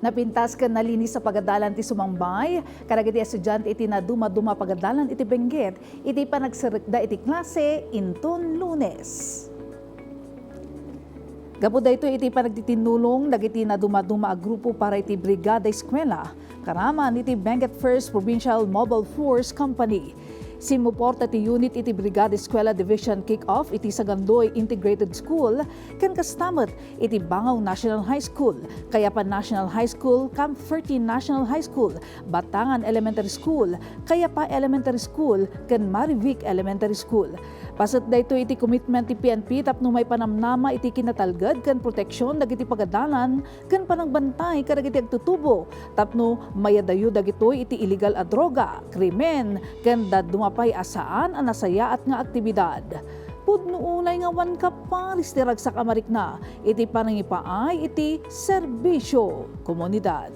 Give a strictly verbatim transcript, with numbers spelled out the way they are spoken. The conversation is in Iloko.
Napintas ken nalinis a pagadalan ti sumambay kadagiti estudiante iti nadumaduma a pagadalan iti Benguet iti panagserrekda iti klase inton Lunes. Gapu daytoy iti panagtitinnulong dagiti nadumaduma a grupo para iti Brigada Eskwela, karaman iti Benguet First Provincial Mobile Force Company. Simmuporta ti unit iti Brigada Eskwela Division Kick-Off iti Sagandoy Integrated School ken kasta met iti Bangaw National High School, Kayapan National High School, Camp Fertin National High School, Batangan Elementary School, Kayapa Elementary School, ken Marivic Elementary School. Paset daytoy iti commitment ti P N P tapno maipanamnama iti kinatalged ken proteksyon dagiti pagadalan ken panangbantay kadagiti agtutubo tapno mayadayo dagitoy iti illegal a droga, krimen, ken dadduma pay a saan a nasayaat nga aktibidad. Pudno unay nga awan kaparis ti ragsak a marikna iti panangipaay iti serbisyo komunidad.